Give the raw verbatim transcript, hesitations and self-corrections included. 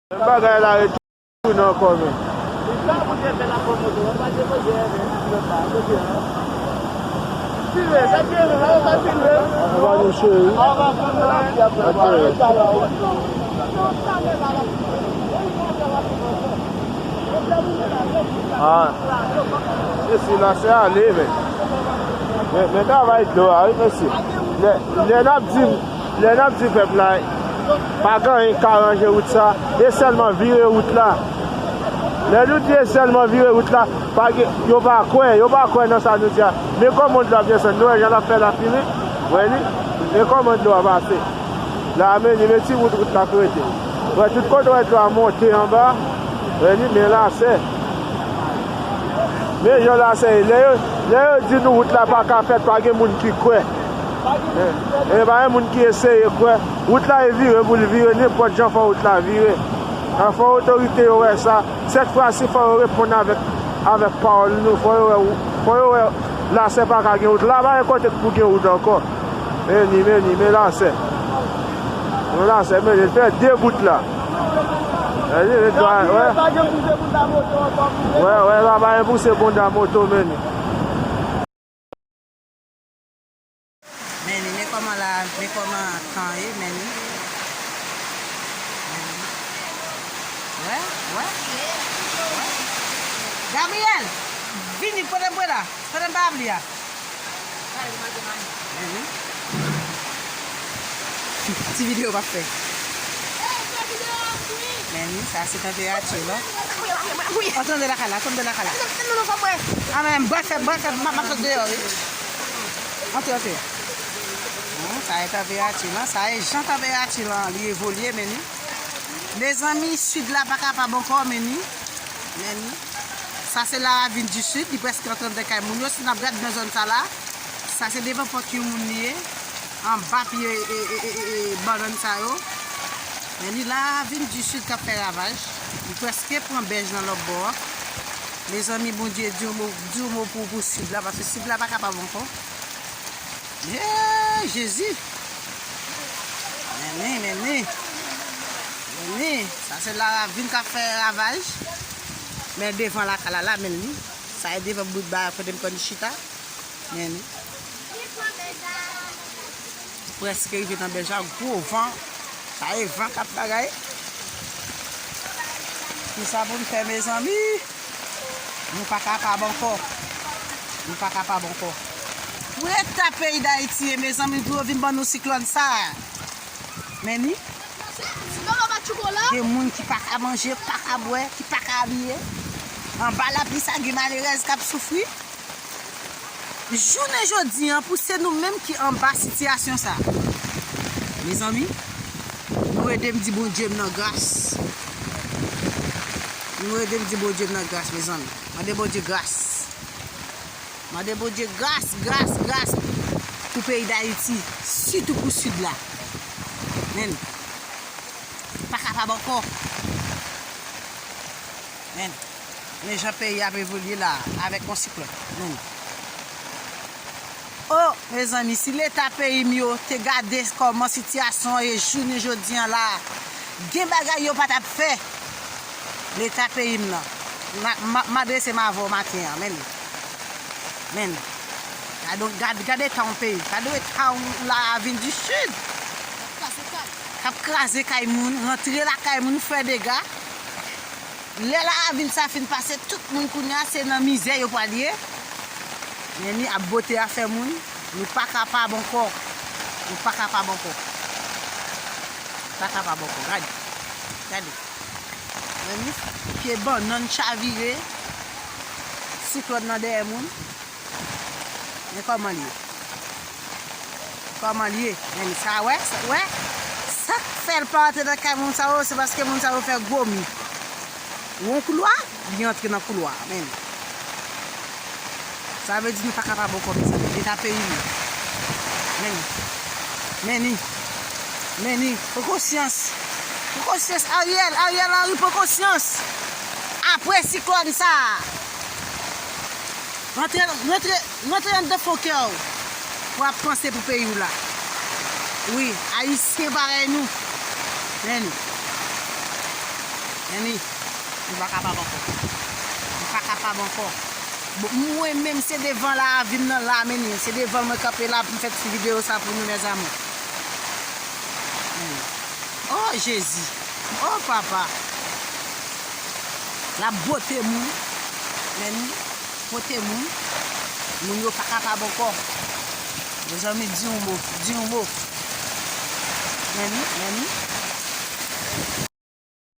Bagay la ret tounen ankò, men. Anba nou, cheri. Ok. Ah, mesye, la se ale, men. Men, men travay dlo a, wi, mesye. Lè, lè n ap di, lè n ap di pèp la, pa gen anyen k ka ranje wout sa, e sèlman vire wout la. Lè nou di e sèlman vire wout la, pa gen, yo pa kwè, yo pa kwè nan sa nou di a. Men kòman dlo ap desann, nou wè jan l ap fè la fini, wè li, men kòman dlo a pase. La, men li, men ti wout, wout la k rete. Wè, tout kote w wè dlo a monte anba, wè li, men lasè. Men jan lasè ye, lè yo, lè yo di nou wout la pa ka fèt, pa gen moun ki kwè. E, e pa gen moun ki eseye kwè. Wout la e vire pou l vire, nenpòt jan fò wout la vire. An fò otorite yo wè sa. Sèt fwa si fò yo reponn avèk, avèk pawòl nou, fò yo wè, fò yo wè lasè pa ka gen wout. La pa gen kote k pou gen wout ankò. Men li, men li, men lasè. Men lasè, men li fè de bout la. Men li, men dwa, wè. Wè, wè, la pa gen pouse bonda moto, men li. Men li, men kòman la, men kòman tan ye, men li. Men li. Wè, wè, wè. Gabriel, vini, pote m pre la. Pote m pa abli a. Men li. Ti videyo w ap fè. Men li, sa se tanperati la. Antre anndan lakay la, antre anndan lakay la. A men, bwè fè, bwè fè, m ap, m ap sot deyò, wi. Antre, antre. Bon, sa e tanperati lan, sa e jan tanperati lan li evolye, men li. Mezanmi, sid la pa kapab ankò, men li. Men li. Sa se la ravine du sud, li prèske antre anndan kay moun yo. Si n ap gade nan zòn sa la, sa se devan pòt yon moun li ye. Anba pye, e, e, e, e, e, bannann sa yo. Men li la ravine du sud k ap fè ravaj. Li prèske pran bèj nan lòt bò a. Mezanmi, Bondye, di yon mo, di yon mo pou, pou sid la, paske sid la pa kapab ankò. Eee, Jezi! Men li, men li. Men li. Sa se la ravine k ap fè ravaj. Men devan lakay la, la, men li. Sa e devan bout ba kote m konn chita. Men li. Prèske rive nan bèj la, gwo van. Sa e van k ap bagay. Kisa pou n fè, mezanmi? Nou pa kapab ankò. Nou pa kapab ankò. Pou eta peyi Dayiti ye, mezanmi, pou yo vin ban nou siklòn sa a. Men li. Gen moun ki pa ka manje, pa ka bwè, ki pa ka abiye. Anba lapli sa, gen malerèz k ap soufri. Jounen jodi an, pou se nou menm ki anba sitiyasyon sa. Mezanmi, nou ede m di Bondye m nan gras. Nou ede m di Bondye m nan gras, mezanmi. Mande Bondye gras. Mande Bondye gras, gras, gras pou peyi Dayiti, sitou pou sid la. Men, pa kapab ankò. Men, men jan peyi ap evolye la, avèk yon siklòn. Men. O, mezanmi, si leta peyi m yo te gade kòman sitiyasyon an ye jounen jodi an la, gen bagay yo pa t ap fè. Leta peyi m nan. M a, m a, m adrese m avè w maten an, men. Men. Gade, gade, gade eta yon peyi. Gade eta yon la ravine du sud. K ap kraze kay moun, rantre lakay moun, fè dega. Lè la ravine sa fin pase, tout moun kounye a se nan mizè yo pral ye. Men ni ap bote afè moun, nou pa kapab ankò. Nou pa kapab ankò. Pa kapab ankò. Gade. Gade. Men ni pye bannann chavire. Siklòn nan dèyè moun. Men kòman l ye. Kòman l ye. Men sa, wè, sa, wè. Sa k fè l pa antre nan kay moun sa yo, se paske moun sa yo fè gwo mi. Yon koulwa, li antre nan koulwa a. Men. Sa vle di nou pa kapab ankò, mezanmi. Leta peyi nou. Men. Men ni. Men ni. Pran konsyans. Pran konsyans, Ariel. Ariel Henry, pran konsyans. Apre siklòn sa a. Rantre, rantre, rantre anndan fon kè w. Pou w ap panse pou peyi w la. Wi, Ayisyen parèy nou. Men nou. Meni, m pa kapab ankò. M pa kapab ankò. Bon, mwen menm se devan la avim nan la, meni. Se devan mwen kanpe la pou m fè ti videyo sa pou nou, mezanmi. Meni. Oh, Jezi. Oh, papa. L ap bote moun. Meni. Bote moun. Moun yo pa kapab ankò. Mezanmi, di yon mo. Di yon mo. Meni, meni.